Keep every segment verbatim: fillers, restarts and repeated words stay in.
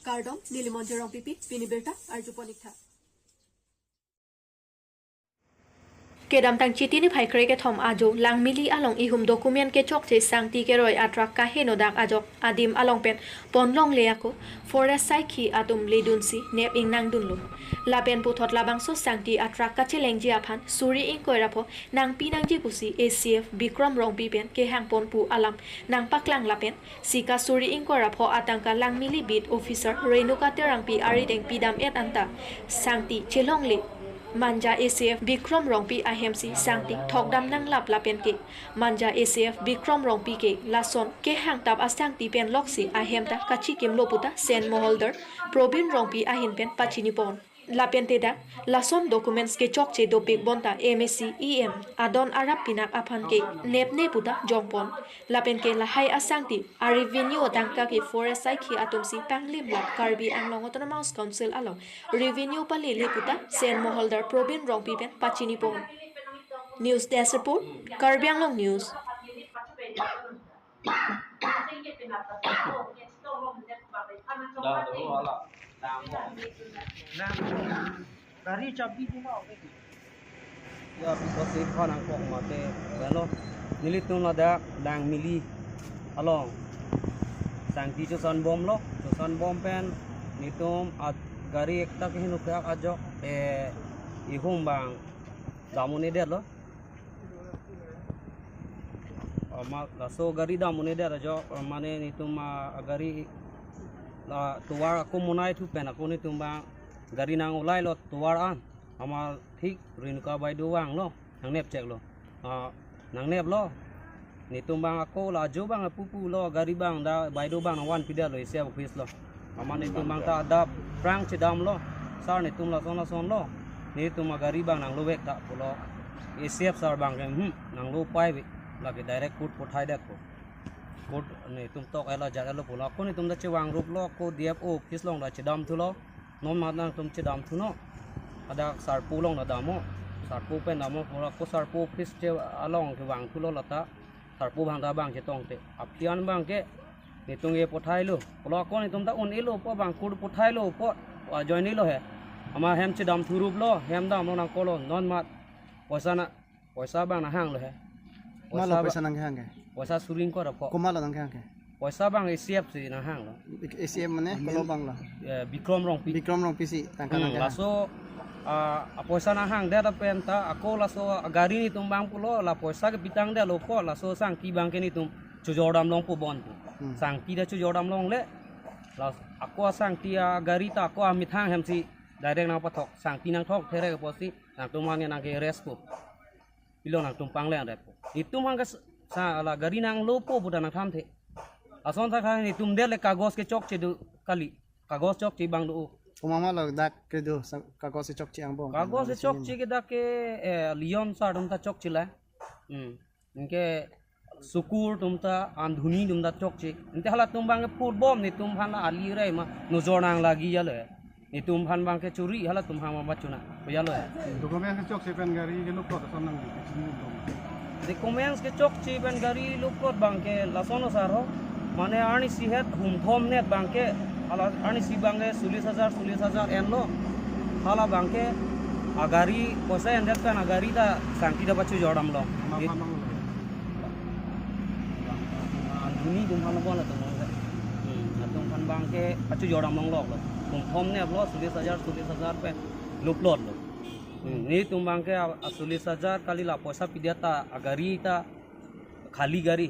Kardom, neli Monjir Rongpipi, pini birta arjupon ik tha. Kedamtang Chiti niphai krekethom ajo Langmili along ihum document kechokche sangti keroi atruck kaheno dak ajok adim along pen ponlongle ako forest saikhi atum ledunsi nep ingnangdunlo. Lapen puthot labangso sangti atruck kachelengji aphan suri ingkoi ra pho nangpi nangji pusi A C F Bikrom Rongpi pen kehangpon pu alam nangpaklang lapen sika suri ingkoi ra pho atangka Langmili beat officer Renuka Terangpi arideng pidam-et anta sangti chelongle. Manja A C F Bikrom Rongpi ahemsi sangti thokdam nanglap lapen ke Manja A C F Bikrom Rongpi ke lason kehangtap asangti pen loksi ahem ta kachikimlo puta Sen Moholdar Probin Rongpi ahin pen pachinipon. Lapen te dak lason documents kechokche dopik bonta M A C, E M adon arap pinak aphan ke nepne puta jongpon. Lapen ke lahai asangti a revenue atangka ke forest saikhi atumsi panglim lap Karbi Anglong Autonomous Council along revenue palele puta Sen Moholdar Probin Rongpi pen pachinipon. News Desk Report, Karbi Anglong News. Gari chabi di ma? Ya, because iphan angkok mate, ya lo, nelitum ladak Langmili along sangti chosonbomlo, chosonbom pen nelitum a gari ekta keheno kak ajok, eh, ihum abang dam un-edetlo. Ama laso gari dam un-edet ajok, mane nelitum a gari la tovar ako monai thu pen ako nelitum abang gari nang-ulailo tovar an. Ama thik Renuka baideo vanglo, nangnepcheklo. Ah, nangneplo. Nelitum abang ako la ajo abang apupulo, gari abang dak baideo abang nangvanpidetlo, A C F office lo. Ama nelitum abang ta adap phrang chedamlo. Sir, nelitum lason lasonlo. Nelitum agari abang nanglovek ta pulo. A C F sir abang ke, hmm, nanglo paivek. Lake direct court pathai det ko. Court nelitum tok elo jat elo pulo. Ako nelitum ta chevangruplo, ako D F O office along ta chedamthulo. Non mat nangtum chedamthunon. Hadak Sarpo along ta damnon. Sarpo pen damnon pulo, ako Sarpo office che along kevangthulo lata. Sarpo abang ta abang chetongte. Aphi an abang ke nelitum ke pathailo. Pulo ako nelitum ta un-elo pu abang kur pathailo pu ajoinelo he. Ama hem chedamthuruplo, hem damlo nangkoklo, non mat. Poisa na, poisa abang nanghanglo he. Malo ba- poisa nanghang ke? Poisa suri ingkoi ra pho. Komatlo nanghang ke? Poisa abang A C F si nanghanglo. A C F mane kolo abang lo? Eh, Bikrom Rongpi. Bikrom Rongpi si tangka Hmm, nanghang. Laso, ah, a poisa nanghangdet pen ta, ako laso gari nelitum abang pulo, la poisa ke pitangdetlo ko, laso sangti abang ke nelitum chojordam longpo bon pu. Hmm. Sangti ta chojordam longle. La ako asangti agari ta ako amethang hemsi direct nangpathok. Sangti nangthok therek apotsi nangtum abang ke nangke-arrest po. Pilo nangtum pangleng det po. Nelitum abang ke sa, la gari nanglopo pu ta nangthamthe. Lason ta kha nelitum det le kagos kechokche do kali. Kagos chokche abang do. Komat malo dak kedo sa-, kagos kechokche angbong. Kagos kechokche ke dak ke, eh, Leon sir atum ta chokche la. Hmm. Anke Sukur atum ta, Andhuni atum ta chokche. Ante halatum abang ke phurbom nelitum aphan la ali rai ma nojor nanglagi ya lo. Nelitum aphan abang ke churi halatum aphan ma chuna. Ko ya lo. Documents kechokche pen gari ke loplot ason nang di, kachini dong. Documents kechokche pen gari loplot abang ke lason lo sir ho. Mane arnisi het humthom net abang ke, hala arnisi abang ke solis hajar, solis hajar enlo. Hala abang ke agari poisa endet pen agari ta sangti ta pachojordam long. Ma-, ma-, ma-, Andhuni atum aphan lo bon atum aphan. Hmm, atum aphan abang ke pachojordam longloklo. Humthom neplo, solis hajar, solis hajar pen loplotlo. Hmm, nelitum abang ke a, a solis hajar kali la poisa pidet ta, agari ta, khali gari.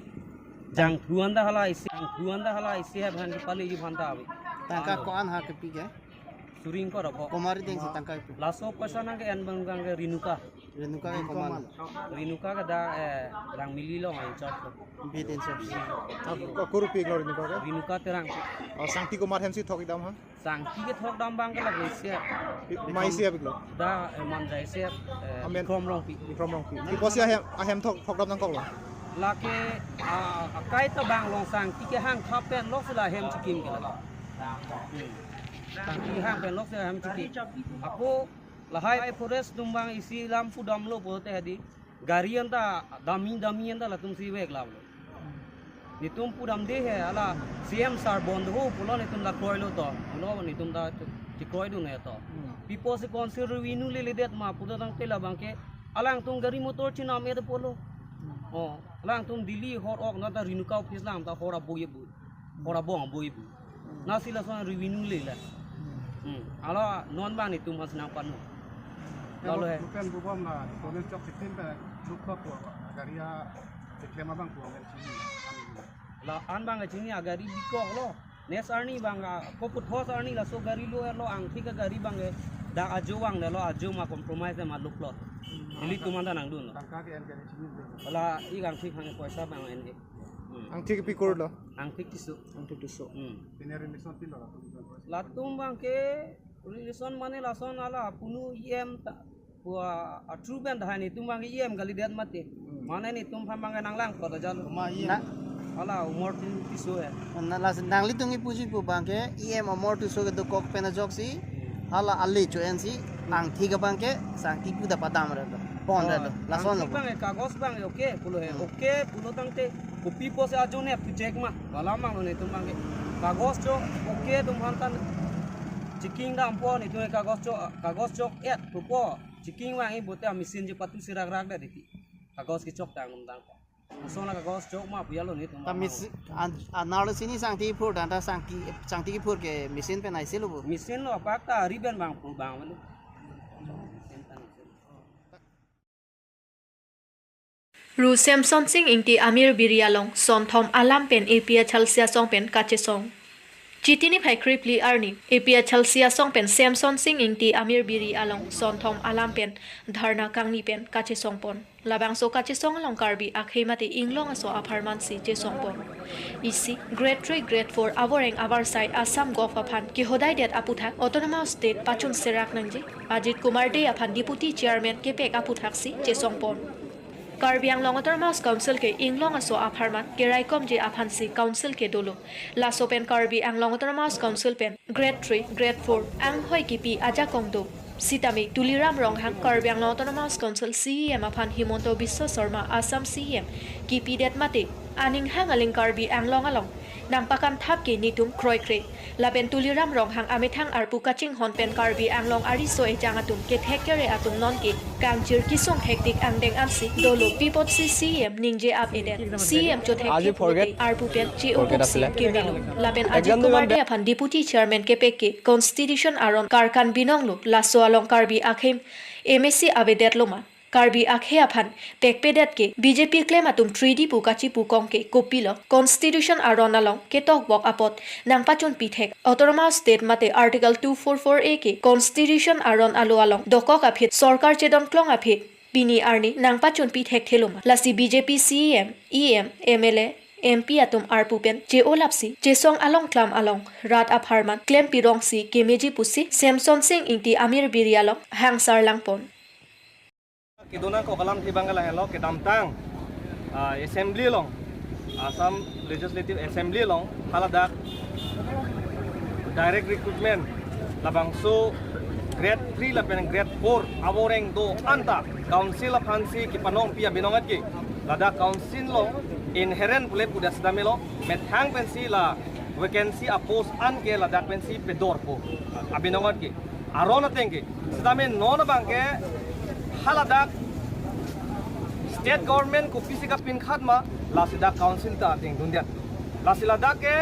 Jangthu an ta hala isi, jangthu an ta hala isi aphan kepaleji aphan ta ave. Tangka Alo. Ko-an ha kepi ke? Suri ingkoi ra pho. Komat arideng si tangka kepi? Laso poisa nangke-en abang ke Renuka. Renuka ke komat? Renuka ke dak, eh, Langmili along in-charge lo. Beat in-charge. Ko-, ko rupi lo Renuka ke? Renuka Terang. Oh, sangti komat hemsi thok-ik dam ha? Sangti kethok dam abang ke lake A C F. Pi-, ma A C F iklo? Da, eh, Manja A C F, eh, Amen. Bikrom Rongpi. Bikrom Rongpi. Pi apotsi ahem, ahem thok, thok dam nangkoklo? Lake, ah, akai ta bang long sangti kehang khap pen loksi la hem chikim ke lake. Hmm. Sangti hang pen loksi la hem chikim. Ako lahai forest atum abang isi lam pudamlo pulote hadi. Gari anta dami dami anta latumsi vek lamlo. Netum pudamde he, hala C M sir bond ho pulo netum ta kroilo to. Pulo netum ta chekroidun he to. Hmm. Pi apotsi council revenue leledet ma pulo tangte labangke alangtum gari motor chinam-et pulo. Hmm. Oh, alangtum Delhi hor ok na ta Renuka office alam ta hor aboi aboi. Hor abong aboi aboi. Hmm. Lasi lason revenue lele. Hmm. Hmm. Hala non abang netum aphan si nangpano. Ya, lalu he. Bukan bubom na, konen chok sitin pe chuk pa pu, gari a, siklem abang pu, men sini. La-an abang ke chini agari bikoklo. Next arni abang ke, ko puthot arni laso gari lo-etlo, angthik agari abang ke, dak ajo vangdetlo, ajo ma compromise ma luklo. Ilitum anta nangdunlo. Tangka ke-en ke chini. La ik angthik hang poisa abang en. Hmm. Angthik pi korlo? Angthik Tisso. Angthik Tisso. Hmm. Pine relation pilo latum? Latum abang ke relation mane lason hala punu E M ta, pu a, a true pen tahai netum abang ke E M kalidet mati. Hmm. Mane netum aphan abang ke nanglang pada jalo. Koma E M? Na, hala Amar Ti-, Tisso he. Na las nanglitum kepuji pu abang ke E M Amar Tisso ke dokok pen ajoksi, hmm, hala ale cho-ensi, hmm, angthik abang ke sangti pu ta padamre do. Bond re do. Oh, lason lo. Angthik abang ke kagos abang ke okay pulo he. Hmm. Okay pulo tangte kopi apotsi ajo nep tu check ma. Hala abang lo netum abang ke. Kagos chok okay atum aphan ta checking dampo netum ke kagos chok, kagos chok-et pupo. Checking abang ke bote a machine chepatu serak rak det dei. Kagos kechok tang atum tang. Lason la kagos chok ma pu jalo netum. Ta mis-, an, an arlo sini sangti phur dan ta sangti, sangti phur ke machine pen aisi lo bo. Machine lo apak ta ari pen abang pu abang lo. Ru Semsonsing Ingti Amir Biri along sonthom alam pen A P H L C asong pen kachesong. Chiti niphai krepli arni A P H L C asong pen Semsonsing Ingti Amir Biri along sonthom alam pen dharna kangni pen kachesongpon. Labangso kachesong along Karbi akhei mate inglong aso apharman si chesongpon. Isi, Grade three, Grade four avoreng avarsai Assam Govt aphan kehodaidet aputhak Autonomous State pachun serak nangji Ajit Kumar Dey aphan Deputy Chairman kepek aputhak si chesongpon. Karbi Anglong Autonomous Council ke inglong aso apharman keraikomji aphan si council ke dolo. Laso pen Karbi Anglong Autonomous Council pen Grade three, Grade four anghoi kipi ajakong do. Sitame Tuliram Ronghang Karbi Anglong Autonomous Council C E M aphan Himanta Biswa Sarma Assam C E M kipidet mate aning hang aling Karbi Anglong along nangpakanthap ke netum kroikre. Lapen Tuliram Ronghang amethang arpu kachinghon pen Karbi Anglong ariso ejang atum kethek kere atum nonke kangchir kisung thektik angdeng ansi dolo, pi apotsi C E M ningje ap-edet. C E M chothek Aji ke forget. Pute arpu pen che-o Forget boksi asile. Kemelo. Lapen Ajit Exam Kumar diban Dey aphan Deputy Chairman kepek ke Constitution aron karkan binong lo, laso along Karbi akhei M A C avedet lo ma. Karbi akhei aphan pekpedet ke B J P klem atum tridi pu kachipu kong ke kopilo, Constitution aron along ketokbok apot nangpachunpi thek Autonomous State mate Article two four four A ke Constitution aron alo along dokok aphi sorkar chedon klong aphi pini arni nangpachunpi thekthelo ma. Lasi B J P C E M, E M, M L A, M P atum arpu pen che-o lapsi chesong along klam along rat apharman klempi rongsi kemeji pusi Semsonsing Ingti Amir Biri along hangsar langpon. Kedona ko kalam thibang lahelo kedamtang, ah, assembly along, Assam Legislative Assembly along haladak direct recruitment labangso Grade three lapen Grade four avoreng do-an ta council aphansi kepanongpi abinong atke, ladak council along inherent pule puda sitame lo methang pensi la vacancy apost an ke ladak pensi pedorpo abinong atke. Aron ateng ke, sitame non abang ke haladak state government kopisi kapinkhat ma, lasi dak council ta ateng dundet. Lasi ladak ke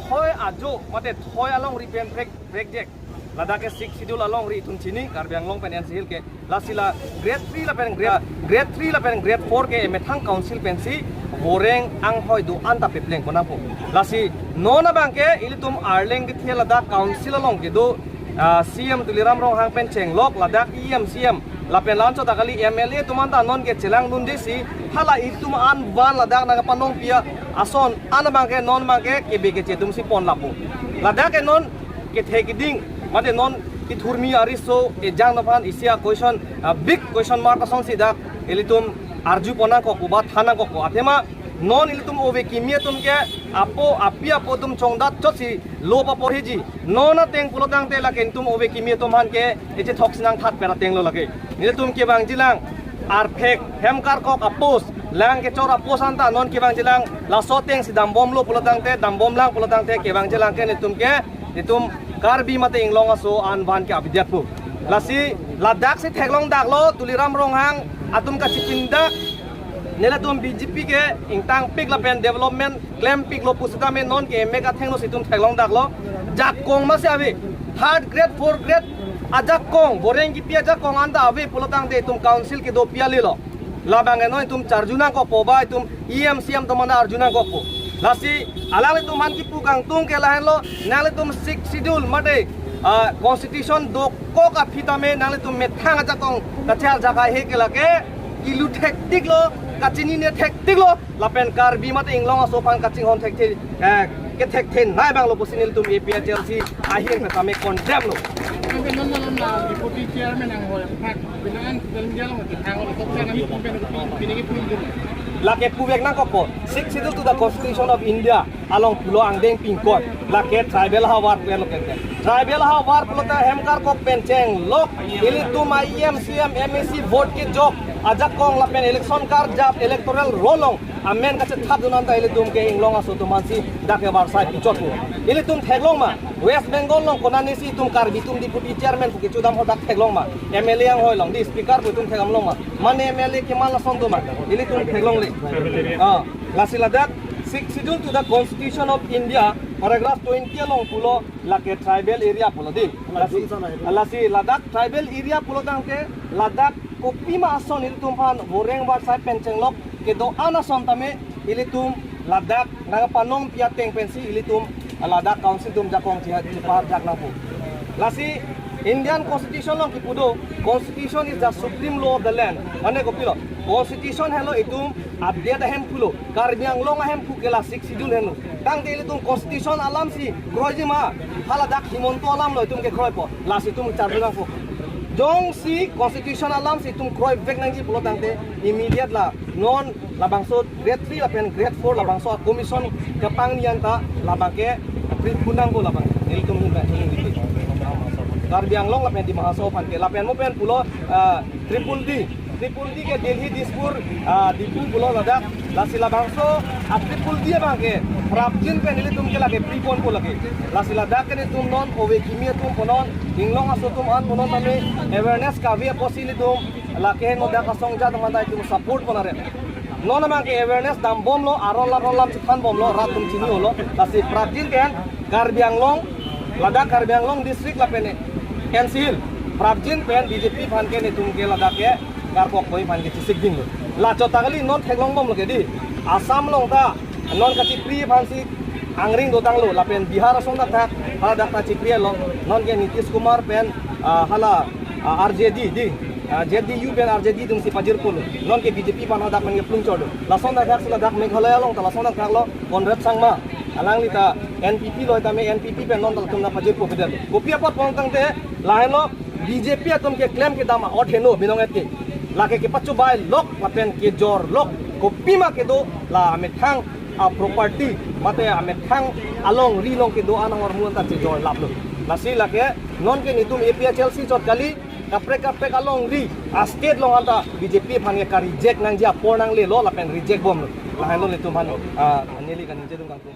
thoi ajo mate thoi alongri pen prek, prekjek. Ladak ke Sixth Schedule alongri itum chini, Karbi Anglong pen N C Hill ke. Lasi la Grade three lapen Grade, Grade three lapen Grade four ke emethang council pensi voreng anghoi do-an ta pepleng konangpo. Lasi non abang ke ilitum arleng kethe ladak council along kedo, ah, C M Tuliram Ronghang pen chenglok ladak E M, C M lapen lanchot ta kali M L A atum anta non ke chelang dunde si hala itum an van ladak nangpanongpi ason an abang ke non abang ke kebe keche atum si pon lapu. Ladak ke non kethe keding mate non kethurmi ariso ejang aphan isi a-question, a-big question mark asonsi dak ilitum arju ponnangkok ba thannangkok. Athema non ilitum ove kimi atum ke apo api apo atum chongdat chotsi lo paporhiji. Non ateng pulotangte lake ilitum ove kimi atum aphan ke echethok sinang that per ateng lo lake. Nelitum kevangjilang arphek hem karkok apost Lang kechor apos anta non kevangjilang, laso atengsi dambomlo pulo tangte, dambomlang pulo tangte kevangjilang ke netum ke, netum Karbi mate Inglong aso an van ke abidiat pu. Lasi ladaksi theklongdaklo, Tuliram Ronghang atum kachipindak, nelitum B J P ke ingtangpik lapen development klempiklo pusitame non ke M A kathengno si itum theklongdaklo. Jakong masi ave, third grade, fourth grade ajakong, boreng kipi ajakong anta ave pulo tangte itum council kedopi alilo. Labang eno itum charjunangkokpo ba itum E M C M atum anta arjunangkokpo. Lasi alanglitum aphan kipu kangtung ke lahenlo, nanglitum Sixth Schedule mate, ah, constitution dokok aphi tame nanglitum methang ajakong kachar jakai he ke lake kilu thektiklo, kachinine thektiklo, lapen Karbi mate Inglong aso aphan kachinghon thekthe, eh, kethekthe nai abanglo pusi nelitum A P H L C ahin tame condemn lo. Ang non malam na deputy chairman ang hoy phak bilangan dalam dialog ke thang lo kok na mi kumpen ke pini ke pun dun. Lake puvek nangkokpo, Sixth Schedule to the Constitution of India along pulo angdeng pingkoi, lake tribal havar pen lo kente. Tribal havar pulote hem karkok pen chenglok, ilitum E M C M, M A C vote kejok ajakong lapen election karjap, electoral roll along amen kachethapdun anta ilitum ke Inglong aso atum aphansi dak ke varsai pichot pu. Ilitum theklong ma, West Bengal along konatnesi itum Karbi atum deputy chairman pu kechudam ho dak theklong ma, M L A anghoi along di speaker pu itum thekdamlong ma, mane M L A keman lason do ma, ilitum theklongle. Ah, lasi ladak Sixth Schedule to the Constitution of India, paragraph twenty along pulo lake tribal area pulo di. Lasi, lasi ladak tribal area pulo tangte ladak kopima ason ilitum aphan boreng varsai pen chenglok kedo-an ason tame ilitum ladak nangpanongpi ateng pensi ilitum ladak council atum jakong chiha chipaharjak nangpo. Lasi Indian Constitution along kipu do, Constitution is the supreme law of the land. Mane kopilo, Constitution helo itum adet ahemphu lo, Karbi Anglong ahemphu ke la Sixth Schedule henlo. Tangte ilitum Constitution alamsi kroiji ma, hala dak Himanta alamlo itum kekroipo, lasi itum charjunangpo. Jongsi Constitution alamsi itum kroivek nangji pulo tangte immediate la non labangso grade three lapen grade four labangso commission kepangni anta labang ke print pu nangpo labang. Nelitum hin ba, hin ba. Karbi Anglong lapen Dima Hasao aphan ke lapen mo pen pulo, ah, triple D. Triple D ke Delhi, Dispur, ah, Diphu pulo ladak. Lasi labangso, ah, triple D abang ke prapjin pen nelitum ke lake preponpo lake. Lasi ladak ke netum non ove kimi atum punon, Inglong aso atum an punon tame awareness kave apotsi nelitum lake henlo dak asong jat manda itum support ponare. Non abang ke awareness dambomlo, aron aron lam chethanbomlo, rat atum chini-olo. Lasi prapjin pen Karbi Anglong, ladak Karbi Anglong district lapen N C Hill prapjin pen B J P aphan ke netum ke ladak ke karkok koi aphan ke chesik dinglo. La chot ta kali non theklongbomlo ke di. Assam along ta non kachipri aphansi angring dotanglo, lapen Bihar asong dak thak, hala dak ta chiprilo, non ke Nitish Kumar pen, ah, hala, ah, R J D di, ah, J D U pen R J D atumsi pajirpolo, non ke B J P aphan hadak pen ke plung chordo. Lason dak thak sila dak Meghalaya along ta lason dak thaklo, Conrad Sangma, alangli ta N P P lo tame N P P pen non ta latum na pajirpo bidar. Kopi apot pon tangte, lahenlo, B J P atum keklem kedam a-ot heno binong et ke. Lake kepachobei lok lapen kejor lok kopima kedo la amethang a-property mate amethang alongri along kedo-an ahormu anta chejor laplo. Lasi lake non ke netum A P H L C chot kali, kaprek kaprek alongri a-state along anta B J P aphan ke ka-reject nangji apor nanglelo lapen reject bomlo. Lahenlo netum aphan, ah, neli kaningje dun kangtung.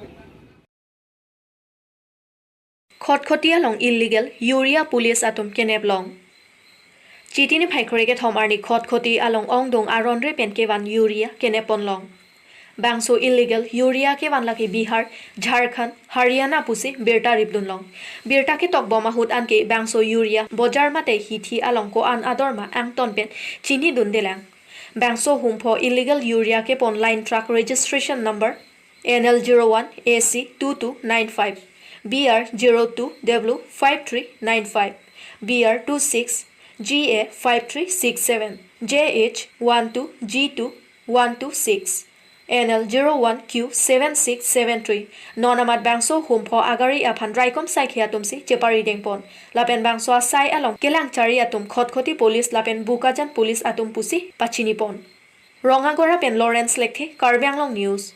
Khatkhati along illegal urea police atum kenep long. Chiti niphai krekethom arni Khatkhati along ongdung aron re pen kevan urea kenep pon long. Bangso illegal urea kevan lake Bihar, Jharkhand, Haryana pusi birta ripdun long. Birta ketokbom ahut anke bangso urea bojar mate hithi along ko-an ador ma angton pen chinidunde lang. Bangso humpho illegal urea kepon line truck registration number N L zero one A C two two nine five, B R zero two W five three nine five, B R two six G A five three six seven, J H one two G two one two six, N L zero one Q seven six seven three. Non amat bangso humpho agari aphan raikom saikhi atumsi chepari dengpon. Lapen bangso asai along kelang chari atum Khatkhati police lapen Bokajan police atum pusi pachinipon. Rongagora pen Lawrence Lekthe, Karbi Anglong News.